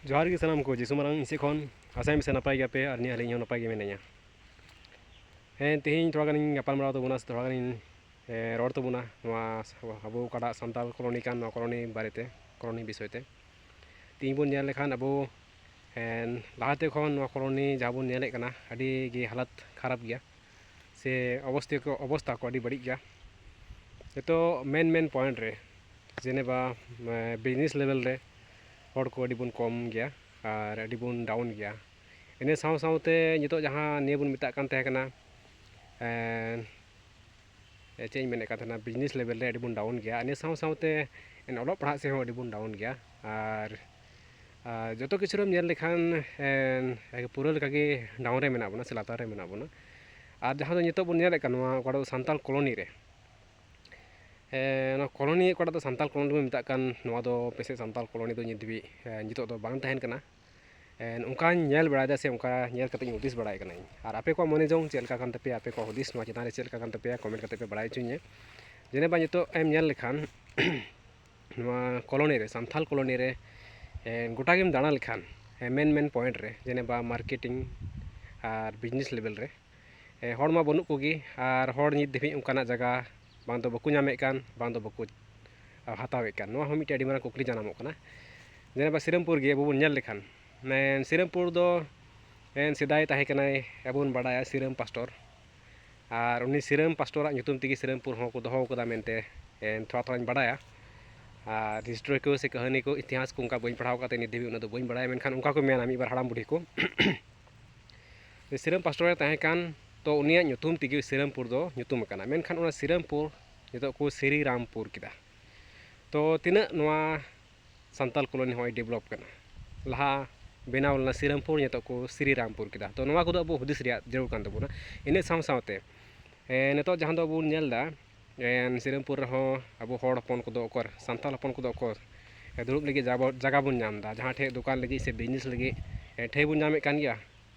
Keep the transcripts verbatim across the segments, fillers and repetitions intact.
ᱡᱚᱦᱟᱨ ᱜᱮ ᱥᱟᱱᱟᱢ ᱠᱚ, ᱡᱤᱥᱩ ᱢᱟᱨᱟᱝ ᱤᱧ ᱥᱮᱫ ᱠᱷᱚᱱ ᱟᱥᱟᱭᱟᱹᱧ ᱯᱮ ᱱᱟᱯᱟᱭ ᱜᱮᱭᱟᱯᱮ ᱟᱨ ᱱᱤᱭᱟᱹ ᱦᱟᱹᱞᱤ ᱤᱧ ᱦᱚᱸ ᱱᱟᱯᱟᱭ ᱜᱮ ᱢᱮᱱᱟᱹᱧᱟ᱾ ᱦᱮᱸ, ᱛᱮᱦᱮᱧ ᱛᱷᱚᱲᱟ ᱜᱟᱱᱤᱧ ᱜᱟᱯᱟᱞ ᱢᱟᱨᱟᱣ ᱛᱟᱵᱚᱱᱟ, ᱥᱮ ᱛᱷᱚᱲᱟ ᱜᱟᱱᱤᱧ, ᱮ, ᱨᱚᱲ ᱛᱟᱵᱚᱱᱟ ᱱᱚᱣᱟ ᱟᱵᱚ ᱚᱠᱟᱴᱟᱜ ᱥᱟᱱᱛᱟᱲ ᱠᱚᱞᱚᱱᱤ ᱠᱟᱱ, ᱱᱚᱣᱟ ᱠᱚᱞᱚᱱᱤ ᱵᱟᱨᱮᱛᱮ, ᱠᱚᱞᱚᱱᱤ ᱵᱤᱥᱚᱭ ᱛᱮ᱾ ᱛᱮᱦᱮᱧ ᱵᱚᱱ ᱧᱮᱞ ᱞᱮᱠᱷᱟᱱ ᱟᱵᱚ, ᱮ, ᱞᱟᱦᱟᱛᱮ ᱠᱷᱚᱱ ᱱᱚᱣᱟ ᱠᱚᱞᱚᱱᱤ ᱡᱟᱦᱟᱸ ᱵᱚᱱ ᱧᱮᱞᱮᱫ ᱠᱟᱱᱟ, ᱟᱹᱰᱤ ᱜᱮ ᱦᱟᱞᱚᱛ ᱠᱷᱟᱨᱟᱯ ᱜᱮᱭᱟ, ᱥᱮ ᱚᱵᱚᱥᱛᱟ ᱠᱚ, ᱚᱵᱚᱥᱛᱟ ᱠᱚ ᱟᱹᱰᱤ ᱵᱟᱹᱲᱤᱡ ᱜᱮᱭᱟ᱾ ᱱᱤᱛᱚᱜ ᱢᱮᱱ ᱢᱮᱱ ᱯᱚᱭᱮᱱᱴ ᱨᱮ, ᱡᱮᱱᱮᱵᱟ, ᱮ, ᱵᱤᱡᱽᱱᱮᱥ ᱞᱮᱵᱮᱞ ᱨᱮ ᱦᱚᱲ ᱠᱚ ᱟᱹᱰᱤ ᱵᱚᱱ ᱠᱚᱢ ᱜᱮᱭᱟ ᱟᱨ ᱟᱹᱰᱤ ᱵᱚᱱ ᱰᱟᱣᱩᱱ ᱜᱮᱭᱟ᱾ ᱤᱱᱟᱹ ᱥᱟᱶ ᱥᱟᱶᱛᱮ ᱱᱤᱛᱚᱜ ᱡᱟᱦᱟᱸ ᱱᱤᱭᱟᱹ ᱵᱚᱱ ᱢᱮᱛᱟᱜ ᱠᱟᱱ ᱛᱟᱦᱮᱸ ᱠᱟᱱᱟ, ᱮ, ᱪᱮᱫ ᱤᱧ ᱢᱮᱱᱮᱫ ᱠᱟᱱ ᱛᱟᱦᱮᱱᱟ, ᱵᱤᱡᱽᱱᱮᱥ ᱞᱮᱵᱮᱞ ᱨᱮ ᱟᱹᱰᱤ ᱵᱚᱱ ᱰᱟᱣᱩᱱ ᱜᱮᱭᱟ᱾ ᱤᱱᱟᱹ ᱥᱟᱶ ᱥᱟᱶᱛᱮ ᱚᱞᱚᱜ ᱯᱟᱲᱦᱟᱜ ᱥᱮᱫ ᱦᱚᱸ ᱟᱹᱰᱤ ᱵᱚᱱ ᱰᱟᱣᱩᱱ ᱜᱮᱭᱟ᱾ ᱟᱨ, ᱟᱨ ᱡᱚᱛᱚ ᱠᱤᱪᱷᱩ ᱨᱮᱢ ᱧᱮᱞ ᱞᱮᱠᱷᱟᱱ, ᱮ, ᱯᱩᱨᱟᱹ ᱞᱮᱠᱟᱜᱮ ᱰᱟᱣᱩᱱ ᱨᱮ ᱢᱮᱱᱟᱜ ᱵᱚᱱᱟ ᱥᱮ ᱞᱟᱛᱟᱨ ᱨᱮ ᱢᱮᱱᱟᱜ ᱵᱚᱱᱟ᱾ ᱟᱨ ᱡᱟᱦᱟᱸ ᱫᱚ ᱱᱤᱛᱚᱜ ᱵᱚᱱ ᱧᱮᱞᱮᱫ ᱠᱟᱱ, ᱱᱚᱣᱟ ᱚᱠᱟᱴᱟᱜ ᱫᱚ ᱥᱟᱱᱛᱟᱲ ᱠᱚᱞᱚᱱᱤ ᱨᱮ, ᱮ, ᱱᱚᱣᱟ ᱠᱚᱞᱚᱱᱤ ᱚᱠᱟᱴᱟᱜ ᱫᱚ ᱥᱟᱱᱛᱟᱲ ᱠᱚᱞᱚᱱᱤ ᱵᱚᱱ ᱢᱮᱛᱟᱜ ᱠᱟᱱ, ᱱᱚᱣᱟ ᱫᱚ ᱯᱟᱥᱮᱡ ᱥᱟᱱᱛᱟᱲ ᱠᱚᱞᱚᱱᱤ ᱫᱚ ᱱᱤᱛ ᱫᱷᱟᱹᱵᱤᱡ, ᱮ, ᱱᱤᱛᱚᱜ ᱫᱚ ᱵᱟᱝ ᱛᱟᱦᱮᱱ ᱠᱟᱱᱟ᱾ ᱮ, ᱚᱱᱠᱟᱧ ᱧᱮᱞ ᱵᱟᱲᱟᱭᱮᱫᱟ ᱥᱮ ᱚᱱᱠᱟ ᱧᱮᱞ ᱠᱟᱛᱮᱧ ᱦᱩᱫᱤᱥ ᱵᱟᱲᱟᱭ ᱠᱟᱹᱱᱟᱹᱧ᱾ ᱟᱨ ᱟᱯᱮ ᱠᱚᱣᱟᱜ ᱢᱚᱱᱮ ᱡᱚᱝ ᱪᱮᱫ ᱞᱮᱠᱟ ᱠᱟᱱ ᱛᱟᱯᱮᱭᱟ, ᱟᱯᱮ ᱠᱚᱣᱟᱜ ᱦᱩᱫᱤᱥ ᱱᱚᱣᱟ ᱪᱮᱛᱟᱱ ᱨᱮ ᱪᱮᱫ ᱞᱮᱠᱟ ᱠᱟᱱ ᱛᱟᱯᱮᱭᱟ, ᱠᱚᱢᱮᱱᱴ ᱠᱟᱛᱮ ᱯᱮ ᱵᱟᱲᱟᱭ ᱦᱚᱪᱚᱧᱟ᱾ ᱡᱮᱱᱮᱵᱟ ᱱᱤᱛᱚᱜ ᱮᱢ ᱧᱮᱞ ᱞᱮᱠᱷᱟᱱ ᱱᱚᱣᱟ ᱠᱚᱞᱚᱱᱤ ᱨᱮ, ᱥᱟᱱᱛᱷᱟᱞ ᱠᱚᱞᱚᱱᱤ ᱨᱮ, ᱮ, ᱜᱚᱴᱟ ᱜᱮᱢ ᱫᱟᱬᱟ ᱞᱮᱠᱷᱟᱱ, ᱮ, ᱢᱮᱱ ᱢᱮᱱ ᱯᱚᱭᱮᱱᱴ ᱨᱮ, ᱡᱮᱱᱮᱵᱟ ᱢᱟᱨᱠᱮᱴᱤᱝ ᱟᱨ ᱵᱤᱡᱽᱱᱮᱥ ᱞᱮᱵᱮᱞ ᱨᱮ, ᱮ, ᱦᱚᱲ ᱢᱟ ᱵᱟᱹᱱᱩᱜ ᱠᱚᱜᱮ, ᱟᱨ ᱦᱚᱲ ᱱᱤᱛ ᱫᱷᱟᱹᱵᱤᱡ ᱚᱱᱠᱟᱱᱟᱜ ᱡᱟᱭᱜᱟ ᱵᱟᱝ ᱫᱚ ᱵᱟᱠᱚ ᱧᱟᱢᱮᱫ ᱠᱟᱱ, ᱵᱟᱝ ᱫᱚ ᱵᱟᱠᱚ ᱦᱟᱛᱟᱣᱮᱫ ᱠᱟᱱ᱾ ᱱᱚᱣᱟ ᱦᱚᱸ ᱢᱤᱫᱴᱮᱱ ᱟᱹᱰᱤ ᱢᱟᱨᱟᱝ ᱠᱩᱠᱞᱤ ᱡᱟᱱᱟᱢᱚᱜ ᱠᱟᱱᱟ᱾ ᱡᱮᱱᱮᱵᱟ ᱥᱤᱨᱟᱹᱢᱯᱩᱨ ᱜᱮ ᱟᱵᱚ ᱵᱚᱱ ᱧᱮᱞ ᱞᱮᱠᱷᱟᱱ, ᱢᱮᱱ ᱥᱤᱨᱟᱹᱢᱯᱩᱨ ᱫᱚ, ᱢᱮᱱ ᱥᱮᱫᱟᱭ ᱛᱟᱦᱮᱸ ᱠᱟᱱᱟᱭ, ᱟᱵᱚ ᱵᱚᱱ ᱵᱟᱲᱟᱭᱟ ᱥᱤᱨᱟᱹᱢ ᱯᱟᱥᱴᱚᱨ, ᱟᱨ ᱩᱱᱤ ᱥᱤᱨᱟᱹᱢ ᱯᱟᱥᱴᱚᱨᱟᱜ ᱧᱩᱛᱩᱢ ᱛᱮᱜᱮ ᱥᱤᱨᱟᱹᱢᱯᱩᱨ ᱦᱚᱸᱠᱚ ᱫᱚᱦᱚ ᱟᱠᱟᱫᱟ ᱢᱮᱱᱛᱮ, ᱮ, ᱛᱷᱚᱲᱟ ᱛᱷᱚᱲᱟᱧ ᱵᱟᱲᱟᱭᱟ᱾ ᱟᱨ ᱦᱤᱥᱴᱨᱤ ᱠᱚ ᱥᱮ ᱠᱟᱹᱦᱱᱤ ᱠᱚ, ᱤᱛᱤᱦᱟᱥ ᱠᱚ ᱚᱱᱠᱟ ᱵᱟᱹᱧ ᱯᱟᱲᱦᱟᱣ ᱠᱟᱛᱮ ᱱᱤᱛ ᱫᱷᱟᱹᱵᱤᱡ ᱩᱱᱟᱹᱜ ᱫᱚ ᱵᱟᱹᱧ ᱵᱟᱲᱟᱭᱟ, ᱢᱮᱱᱠᱷᱟᱱ ᱚᱱᱠᱟ ᱠᱚ ᱢᱮᱱᱟ ᱢᱤᱫ ᱵᱟᱨ ᱦᱟᱲᱟᱢ ᱵᱩᱰᱷᱤ ᱠᱚ᱾ ᱥᱤᱨᱟᱹᱢ ᱯᱟᱥᱴᱚᱨ ᱮ ᱛᱟᱦᱮᱸ ᱠᱟᱱ, ᱛᱚ ᱩᱱᱤᱭᱟᱜ ᱧᱩᱛᱩᱢ ᱛᱮᱜᱮ ᱥᱤᱨᱟᱹᱢᱯᱩᱨ ᱫᱚ ᱧᱩᱛᱩᱢ ᱟᱠᱟᱱᱟ᱾ ᱢᱮᱱᱠᱷᱟᱱ ᱚᱱᱟ ᱥᱤᱨᱟᱹᱢᱯᱩᱨ ᱱᱤᱛᱚᱜ ᱠᱚ ᱥᱤᱨᱤᱨᱟᱢᱯᱩᱨ ᱠᱮᱫᱟ᱾ ᱛᱚ ᱛᱤᱱᱟᱹᱜ ᱱᱚᱣᱟ ᱥᱟᱱᱛᱟᱞ ᱠᱚᱞᱚᱱᱤ ᱦᱚᱸᱭ ᱰᱮᱵᱷᱞᱚᱯ ᱠᱟᱱᱟ? ᱞᱟᱦᱟ ᱵᱮᱱᱟᱣ ᱞᱮᱱᱟ ᱥᱤᱨᱟᱹᱢᱯᱩᱨ, ᱱᱤᱛᱚᱜ ᱠᱚ ᱥᱤᱨᱤᱨᱟᱢᱯᱩᱨ ᱠᱮᱫᱟ᱾ ᱛᱚ ᱱᱚᱣᱟ ᱠᱚᱫᱚ ᱟᱵᱚ ᱦᱩᱫᱤᱥ ᱨᱮᱭᱟᱜ ᱡᱟᱹᱨᱩᱲ ᱠᱟᱱ ᱛᱟᱵᱚᱱᱟ᱾ ᱤᱱᱟᱹ ᱥᱟᱶ ᱥᱟᱶᱛᱮ, ᱮ, ᱱᱤᱛᱚᱜ ᱡᱟᱦᱟᱸ ᱫᱚ ᱵᱚᱱ ᱧᱮᱞ ᱮᱫᱟ, ᱮ, ᱥᱤᱨᱟᱹᱢᱯᱩᱨ ᱨᱮᱦᱚᱸ ᱟᱵᱚ ᱦᱚᱲ ᱦᱚᱯᱚᱱ ᱠᱚᱫᱚ ᱚᱠᱚᱨ, ᱥᱟᱱᱛᱟᱲ ᱦᱚᱯᱚᱱ ᱠᱚᱫᱚ ᱚᱠᱚᱨ, ᱮ, ᱫᱩᱲᱩᱵ ᱞᱟᱹᱜᱤᱫ ᱡᱟᱵᱚ-, ᱡᱟᱭᱜᱟ ᱵᱚᱱ ᱧᱟᱢ ᱮᱫᱟ? ᱡᱟᱦᱟᱸ ᱴᱷᱮᱡ ᱫᱚᱠᱟᱱ ᱞᱟᱹᱜᱤᱫ ᱥᱮ ᱵᱤᱡᱽᱱᱮᱥ ᱞᱟᱹᱜᱤᱫ, ᱮ, ᱴᱷᱟᱹᱭ ᱵᱚᱱ ᱧᱟᱢᱮᱫ ᱠᱟᱱ ᱜᱮᱭᱟ?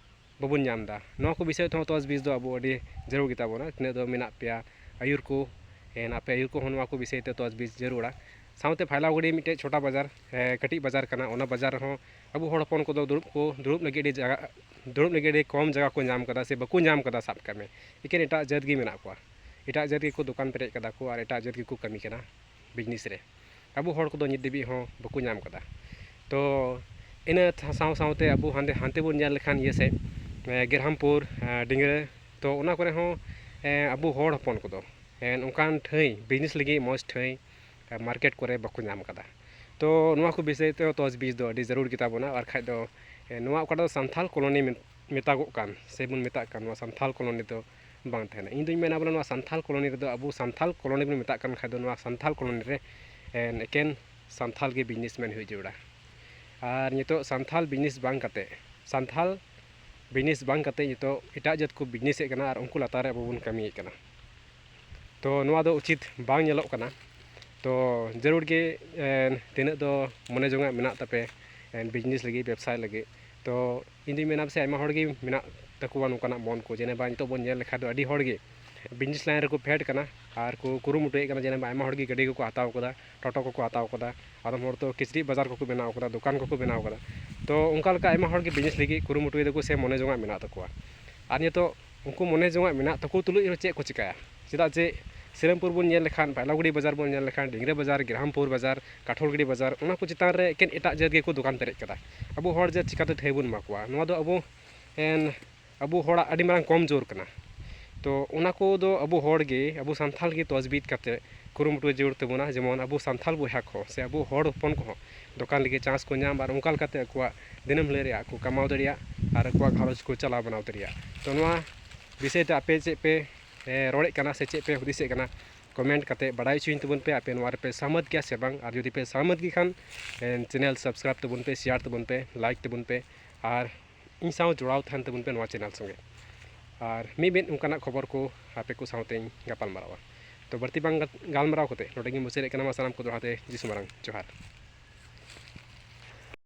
ᱵᱟᱵᱚᱱ ᱧᱟᱢ ᱮᱫᱟ᱾ ᱱᱚᱣᱟ ᱠᱚ ᱵᱤᱥᱚᱭ ᱛᱮᱦᱚᱸ ᱛᱚᱡᱽᱵᱤᱡᱽ ᱫᱚ ᱟᱵᱚ ᱟᱹᱰᱤ ᱡᱟᱹᱨᱩᱲ ᱜᱮᱛᱟ ᱵᱚᱱᱟ᱾ ᱛᱤᱱᱟᱹᱜ ᱫᱚ ᱢᱮᱱᱟᱜ ᱯᱮᱭᱟ ᱟᱹᱭᱩᱨ ᱠᱚ, ᱦᱮᱱᱟᱜ ᱯᱮᱭᱟ ᱟᱹᱭᱩᱨ ᱠᱚᱦᱚᱸ ᱱᱚᱣᱟ ᱠᱚ ᱵᱤᱥᱚᱭ ᱛᱮ ᱛᱚᱡᱽᱵᱤᱡᱽ ᱡᱟᱹᱨᱩᱲᱟ᱾ ᱥᱟᱶᱛᱮ ᱯᱷᱟᱭᱞᱟᱣᱜᱟᱹᱲᱤ ᱢᱤᱫᱴᱮᱡ ᱪᱷᱳᱴᱟ ᱵᱟᱡᱟᱨ, ᱮ, ᱠᱟᱹᱴᱤᱡ ᱵᱟᱡᱟᱨ ᱠᱟᱱᱟ᱾ ᱚᱱᱟ ᱵᱟᱡᱟᱨ ᱨᱮᱦᱚᱸ ᱟᱵᱚ ᱦᱚᱲ ᱦᱚᱯᱚᱱ ᱠᱚᱫᱚ ᱫᱩᱲᱩᱵ ᱠᱚ, ᱫᱩᱲᱩᱵ ᱞᱟᱹᱜᱤᱫ ᱟᱹᱰᱤ ᱡᱟᱭᱜᱟ, ᱫᱩᱲᱩᱵ ᱞᱟᱹᱜᱤᱫ ᱟᱹᱰᱤ ᱠᱚᱢ ᱡᱟᱭᱜᱟ ᱠᱚ ᱧᱟᱢ ᱠᱟᱫᱟ ᱥᱮ ᱵᱟᱠᱚ ᱧᱟᱢ ᱠᱟᱫᱟ, ᱥᱟᱵ ᱠᱟᱜ ᱢᱮ᱾ ᱮᱠᱮᱱ ᱮᱴᱟᱜ ᱡᱟᱹᱛ ᱜᱮ ᱢᱮᱱᱟᱜ ᱠᱚᱣᱟ᱾ ᱮᱴᱟᱜ ᱡᱟᱹᱛ ᱜᱮᱠᱚ ᱫᱚᱠᱟᱱ ᱯᱮᱨᱮᱡ ᱠᱟᱫᱟ ᱠᱚ ᱟᱨ ᱮᱴᱟᱜ ᱡᱟᱹᱛ ᱜᱮᱠᱚ ᱠᱟᱹᱢᱤ ᱠᱟᱱᱟ ᱵᱤᱡᱽᱱᱮᱥ ᱨᱮ᱾ ᱟᱵᱚ ᱦᱚᱲ ᱠᱚᱫᱚ ᱱᱤᱛ ᱫᱷᱟᱹᱵᱤᱡ ᱦᱚᱸ ᱵᱟᱠᱚ ᱧᱟᱢ ᱠᱟᱫᱟ᱾ ᱛᱚ ᱤᱱᱟᱹ ᱥᱟᱶ ᱥᱟᱶᱛᱮ ᱟᱵᱚ ᱦᱟᱱᱛᱮ, ᱦᱟᱱᱛᱮ ᱵᱚᱱ ᱧᱮᱞ ᱞᱮᱠᱷᱟᱱ ᱤᱭᱟᱹ ᱥᱮᱫ, ᱮ, ᱜᱮᱨᱦᱟᱢᱯᱩᱨ, ᱮ, ᱰᱤᱝᱜᱽᱨᱟᱹ, ᱛᱚ ᱚᱱᱟ ᱠᱚᱨᱮ ᱦᱚᱸ, ᱮ, ᱟᱵᱚ ᱦᱚᱲ ᱦᱚᱯᱚᱱ ᱠᱚᱫᱚ, ᱮ, ᱚᱱᱠᱟᱱ ᱴᱷᱟᱹᱭ, ᱵᱤᱡᱽᱱᱮᱥ ᱞᱟᱹᱜᱤᱫ ᱢᱚᱡᱽ ᱴᱷᱟᱹᱭ, ᱮ, ᱢᱟᱨᱠᱮᱴ ᱠᱚᱨᱮ ᱵᱟᱠᱚ ᱧᱟᱢ ᱠᱟᱫᱟ᱾ ᱛᱚ ᱱᱚᱣᱟ ᱠᱚ ᱵᱤᱥᱚᱭ ᱛᱮ ᱛᱚᱡᱽᱵᱤᱡᱽ ᱫᱚ ᱟᱹᱰᱤ ᱡᱟᱹᱨᱩᱲ ᱜᱮᱛᱟ ᱵᱚᱱᱟ, ᱟᱨ ᱠᱷᱟᱡ ᱫᱚ, ᱮ, ᱱᱚᱣᱟ ᱚᱠᱟᱴᱟᱜ ᱫᱚ ᱥᱟᱱᱛᱷᱟᱞ ᱠᱚᱞᱳᱱᱤ ᱢᱮᱛᱟᱜᱚᱜ ᱠᱟᱱ ᱥᱮᱵᱚᱱ ᱢᱮᱛᱟᱜ ᱠᱟᱱ, ᱱᱚᱣᱟ ᱥᱟᱱᱛᱷᱟᱞ ᱠᱚᱞᱳᱱᱤ ᱫᱚ ᱵᱟᱝ ᱛᱟᱦᱮᱱᱟ᱾ ᱤᱧ ᱫᱩᱧ ᱢᱮᱱᱟ ᱵᱚᱞᱮ ᱱᱚᱣᱟ ᱥᱟᱱᱛᱷᱟᱞ ᱠᱚᱞᱳᱱᱤ ᱨᱮᱫᱚ ᱟᱵᱚ ᱥᱟᱱᱛᱷᱟᱞ ᱠᱚᱞᱳᱱᱤ ᱵᱚᱱ ᱢᱮᱛᱟᱜ ᱠᱟᱱ ᱠᱷᱟᱡ ᱫᱚ ᱱᱚᱣᱟ ᱥᱟᱱᱛᱷᱟᱞ ᱠᱚᱞᱳᱱᱤ ᱨᱮ, ᱮ, ᱮᱠᱮᱱ ᱥᱟᱱᱛᱷᱟᱞ ᱜᱮ ᱵᱤᱡᱽᱱᱮᱥᱢᱮᱱ ᱦᱩᱭ ᱡᱟᱹᱨᱩᱲᱟ᱾ ᱟᱨ ᱱᱤᱛᱚᱜ ᱥᱟᱱᱛᱷᱟᱞ ᱵᱤᱡᱽᱱᱮᱥ ᱵᱟᱝ ᱠᱟᱛᱮ, ᱥᱟᱱᱛᱷᱟᱞ ᱵᱤᱡᱽᱱᱮᱥ ᱵᱟᱝ ᱠᱟᱛᱮ ᱱᱤᱛᱚᱜ ᱮᱴᱟᱜ ᱡᱟᱹᱛ ᱠᱚ ᱵᱤᱡᱽᱱᱮᱥᱮᱫ ᱠᱟᱱᱟ ᱟᱨ ᱩᱱᱠᱩ ᱞᱟᱛᱟᱨ ᱨᱮ ᱟᱵᱚ ᱵᱚᱱ ᱠᱟᱹᱢᱤᱭᱮᱫ ᱠᱟᱱᱟ᱾ ᱛᱚ ᱱᱚᱣᱟ ᱫᱚ ᱩᱪᱤᱛ ᱵᱟᱝ ᱧᱮᱞᱚᱜ ᱠᱟᱱᱟ᱾ ᱛᱚ ᱡᱟᱹᱨᱩᱲ ᱜᱮ, ᱮ, ᱛᱤᱱᱟᱹᱜ ᱫᱚ ᱢᱚᱱᱮ ᱡᱚᱝᱟᱜ ᱢᱮᱱᱟᱜ ᱛᱟᱯᱮ, ᱮ, ᱵᱤᱡᱽᱱᱮᱥ ᱞᱟᱹᱜᱤᱫ, ᱵᱮᱵᱽᱥᱟᱭ ᱞᱟᱹᱜᱤᱫ, ᱛᱚ ᱤᱧ ᱫᱩᱧ ᱢᱮᱱᱟ ᱯᱟᱥᱮᱡ ᱟᱭᱢᱟ ᱦᱚᱲ ᱜᱮ ᱢᱮᱱᱟᱜ ᱛᱟᱠᱚᱣᱟ ᱱᱚᱝᱠᱟᱱᱟᱜ ᱢᱚᱱ ᱠᱚ, ᱡᱮ ᱱᱮ ᱵᱟ ᱱᱤᱛᱚᱜ ᱵᱚᱱ ᱧᱮᱞ ᱞᱮᱠᱷᱟᱡ ᱫᱚ ᱟᱹᱰᱤ ᱦᱚᱲ ᱜᱮ ᱵᱤᱡᱽᱱᱮᱥ ᱞᱟᱭᱤᱱ ᱨᱮᱠᱚ ᱯᱷᱮᱰ ᱠᱟᱱᱟ ᱟᱨ ᱠᱚ ᱠᱩᱨᱩᱢᱩᱴᱩᱭᱮᱫ ᱠᱟᱱᱟ᱾ ᱡᱮ ᱱᱮ ᱵᱟ ᱟᱭᱢᱟ ᱦᱚᱲ ᱜᱮ ᱜᱟᱹᱰᱤ ᱠᱚᱠᱚ ᱦᱟᱛᱟᱣ ᱠᱟᱫᱟ, ᱴᱳᱴᱳ ᱠᱚᱠᱚ ᱦᱟᱛᱟᱣ ᱠᱟᱫᱟ, ᱟᱫᱚᱢ ᱦᱚᱲ ᱫᱚ ᱠᱤᱪᱨᱤᱡ ᱵᱟᱡᱟᱨ ᱠᱚᱠᱚ ᱵᱮᱱᱟᱣ ᱠᱟᱫᱟ, ᱫᱚᱠᱟᱱ ᱠᱚᱠᱚ ᱵᱮᱱᱟᱣ ᱠᱟᱫᱟ᱾ ᱛᱚ ᱚᱱᱠᱟ ᱞᱮᱠᱟ ᱟᱭᱢᱟ ᱦᱚᱲ ᱜᱮ ᱵᱤᱡᱽᱱᱮᱥ ᱞᱟᱹᱜᱤᱫ ᱠᱩᱨᱩᱢᱩᱴᱩᱭ ᱫᱟᱠᱚ ᱥᱮ ᱢᱚᱱᱮ ᱡᱚᱝᱟᱜ ᱢᱮᱱᱟᱜ ᱛᱟᱠᱚᱣᱟ᱾ ᱟᱨ ᱱᱤᱛᱚᱜ ᱩᱱᱠᱩ ᱢᱚᱱᱮ ᱡᱚᱝᱟᱜ ᱢᱮᱱᱟᱜ ᱛᱟᱠᱚ ᱛᱩᱞᱩᱡ ᱨᱮᱦᱚᱸ ᱪᱮᱫ ᱠᱚ ᱪᱤᱠᱟᱹᱭᱟ? ᱪᱮᱫᱟᱜ ᱡᱮ ᱥᱤᱨᱟᱹᱢᱯᱩᱨ ᱵᱚᱱ ᱧᱮᱞ ᱞᱮᱠᱷᱟᱱ, ᱯᱟᱭᱞᱟᱜᱩᱲᱤ ᱵᱟᱡᱟᱨ ᱵᱚᱱ ᱧᱮᱞ ᱞᱮᱠᱷᱟᱱ, ᱰᱤᱝᱜᱽᱨᱟᱹ ᱵᱟᱡᱟᱨ, ᱜᱮᱨᱦᱟᱢᱯᱩᱨ ᱵᱟᱡᱟᱨ, ᱠᱟᱴᱷᱚᱞᱜᱤᱲᱤ ᱵᱟᱡᱟᱨ, ᱚᱱᱟ ᱠᱚ ᱪᱮᱛᱟᱱ ᱨᱮ ᱮᱠᱮᱱ ᱮᱴᱟᱜ ᱡᱟᱹᱛ ᱜᱮᱠᱚ ᱫᱚᱠᱟᱱ ᱯᱮᱨᱮᱡ ᱠᱟᱫᱟ᱾ ᱟᱵᱚ ᱦᱚᱲ ᱡᱟᱹᱛ ᱪᱤᱠᱟᱹᱛᱮ ᱴᱷᱟᱹᱭ ᱵᱚᱱ ᱮᱢᱟ ᱠᱚᱣᱟ? ᱱᱚᱣᱟ ᱫᱚ ᱟᱵᱚ, ᱮᱱ, ᱟᱵᱚ ᱦᱚᱲᱟᱜ ᱟᱹᱰᱤ ᱢᱟᱨᱟᱝ ᱠᱚᱢ ᱡᱳᱨ ᱠᱟᱱᱟ᱾ ᱛᱚ ᱚᱱᱟ ᱠᱚᱫᱚ ᱟᱵᱚ ᱦᱚᱲ ᱜᱮ, ᱟᱵᱚ ᱥᱟᱱᱛᱷᱟᱞ ᱜᱮ ᱛᱚᱡᱽᱵᱤᱡᱽ ᱠᱟᱛᱮ ᱠᱩᱨᱩᱢᱩᱴᱩ ᱡᱟᱹᱨᱩᱲ ᱛᱟᱵᱚᱱᱟ, ᱡᱮᱢᱚᱱ ᱟᱵᱚ ᱥᱟᱱᱛᱷᱟᱞ ᱵᱚᱭᱦᱟ ᱠᱚ ᱥᱮ ᱟᱵᱚ ᱦᱚᱲ ᱦᱚᱯᱚᱱ ᱠᱚᱦᱚᱸ ᱫᱚᱠᱟᱱ ᱞᱟᱹᱜᱤᱫ ᱪᱟᱱᱥ ᱠᱚ ᱧᱟᱢ ᱟᱨ ᱚᱱᱠᱟ ᱞᱮᱠᱟᱛᱮ ᱟᱠᱚᱣᱟᱜ ᱫᱤᱱᱟᱹᱢ ᱦᱤᱞᱳᱜ ᱨᱮᱭᱟᱜ ᱠᱚ ᱠᱟᱢᱟᱣ ᱫᱟᱲᱮᱭᱟᱜ ᱟᱨ ᱟᱠᱚᱣᱟᱜ ᱜᱷᱟᱨᱚᱸᱡᱽ ᱠᱚ ᱪᱟᱞᱟᱣ ᱵᱟᱱᱟᱣ ᱫᱟᱲᱮᱭᱟᱜ᱾ ᱛᱚ ᱱᱚᱣᱟ ᱵᱤᱥᱚᱭ ᱛᱮ ᱟᱯᱮ ᱪᱮᱫ ᱯᱮ, ᱮ, ᱨᱚᱲᱮᱫ ᱠᱟᱱᱟ ᱥᱮ ᱪᱮᱫ ᱯᱮ ᱦᱩᱫᱤᱥᱮᱫ ᱠᱟᱱᱟ, ᱠᱚᱢᱮᱱᱴ ᱠᱟᱛᱮ ᱵᱟᱲᱟᱭ ᱦᱚᱪᱚᱧ ᱛᱟᱵᱚᱱ ᱯᱮ, ᱟᱯᱮ ᱱᱚᱣᱟ ᱨᱮᱯᱮ ᱥᱟᱢᱟᱹᱛ ᱜᱮᱭᱟ ᱥᱮ ᱵᱟᱝ? ᱟᱨ ᱡᱩᱫᱤ ᱯᱮ ᱥᱟᱢᱟᱹᱛ ᱜᱮ ᱠᱷᱟᱱ, ᱮ, ᱪᱮᱱᱮᱞ ᱥᱟᱵᱥᱠᱨᱟᱭᱤᱵᱽ ᱛᱟᱵᱚᱱ ᱯᱮ, ᱥᱮᱭᱟᱨ ᱛᱟᱵᱚᱱ ᱯᱮ, ᱞᱟᱭᱤᱠ ᱛᱟᱵᱚᱱ ᱯᱮ, ᱟᱨ ᱤᱧ ᱥᱟᱶ ᱡᱚᱲᱟᱣ ᱛᱟᱦᱮᱱ ᱛᱟᱵᱚᱱ ᱯᱮ ᱱᱚᱣᱟ ᱪᱮᱱᱮᱞ ᱥᱚᱸᱜᱮ᱾ ᱟᱨ ᱢᱤᱫ ᱢᱤᱫ ᱚᱱᱠᱟᱱᱟᱜ ᱠᱷᱚᱵᱚᱨ ᱠᱚ ᱟᱯᱮ ᱠᱚ ᱥᱟᱶᱛᱮᱧ ᱜᱟᱯᱟᱞ ᱢᱟᱨᱟᱣᱟ᱾ ᱛᱚ ᱵᱟᱹᱲᱛᱤ ᱵᱟᱝ ᱜᱟᱞ-, ᱜᱟᱞᱢᱟᱨᱟᱣ ᱠᱟᱛᱮ ᱱᱚᱰᱮ ᱜᱮᱧ ᱢᱩᱪᱟᱹᱫᱮᱫ ᱠᱟᱱᱟ᱾ ᱢᱟ ᱥᱟᱱᱟᱢ ᱠᱚ ᱫᱚᱦᱲᱟ ᱛᱮ ᱡᱤᱥᱩ ᱢᱟᱨᱟᱝ ᱡᱚᱦᱟᱨ᱾